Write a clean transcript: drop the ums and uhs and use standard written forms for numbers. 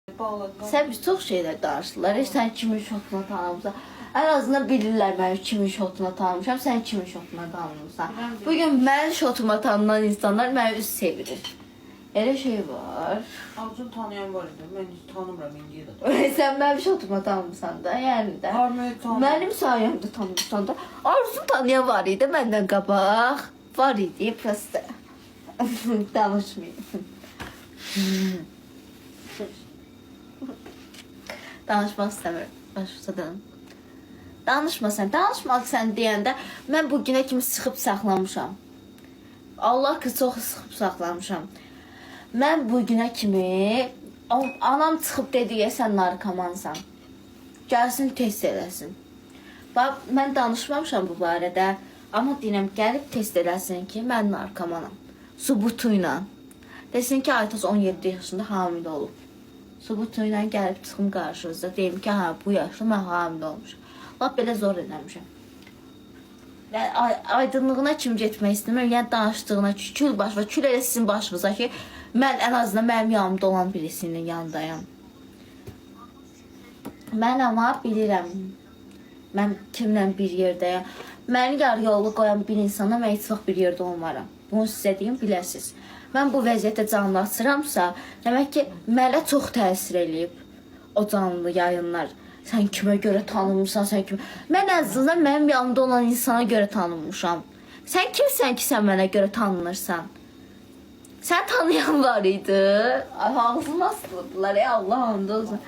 Bağladılar. Sən bir çox şeylər danışdılar. Sən kimin şotuna tanımısan? Ən azından bilirlər mən kimin şotuna tanımışam, sən kimin şotuna tanımısan. Bilirəm. Bu gün mənim şotuma tanınan insanlar məni üz sevirir. Elə şey var. Arzu'nu tanıyan var idi. Mən heç tanımıram indiyə də. Sən mənim şotuma tanımısan da, yəni də. Arməni tanımıram. Mənim sayəmdə tanımısan da. Arzunu tanıyan var idi məndən qabaq. Var idi, prosta. Danışmayayım. Danışmaq istəmirəm. Başqa da. Danışma sən, danışma sən deyəndə mən bu günə kimi sıxıb saxlamışam. Allah ki çox sıxıb saxlamışam. Mən bu günə kimi anam çıxıb dedi ya sən narkomansan. Gəlsin test eləsin. Bax mən danışmamışam bu barədə, amma deyirəm gəlib test eləsin ki, mən narkomanam. Subutu ilə. Desin ki, Aytaz 17 yaşında hamilə olub. Subutu ilə gəlib çıxım qarşınızda deyim ki, hə bu yaşda mən hamilə olmuşam. Lap belə zor eləmişəm. Yəni aydınlığına kim getmək istəmirəm. Yəni danışdığına kül başıma, kül elə sizin başınıza ki, mən ən azından mənim yanımda olan birisinin yanındayam. Mən amma bilirəm mən kimlə bir yerdəyəm. Məni yarı yollu qoyan bir insana mən heç vaxt bir yerdə olmaram. Bunu sizə deyim, biləsiniz. Mən bu vəziyyətdə canlı açıramsa, demək ki, mənə çox təsir eləyib o canlı yayınlar. Sən kimə görə tanınmısan, sən kim? Mən ən azından mənim yanımda olan insana görə tanınmışam. Sən kimsən ki, sən mənə görə tanınırsan? Sən tanıyan var idi. Ay, ağzına sıxıldılar. Ey Allah, and olsun.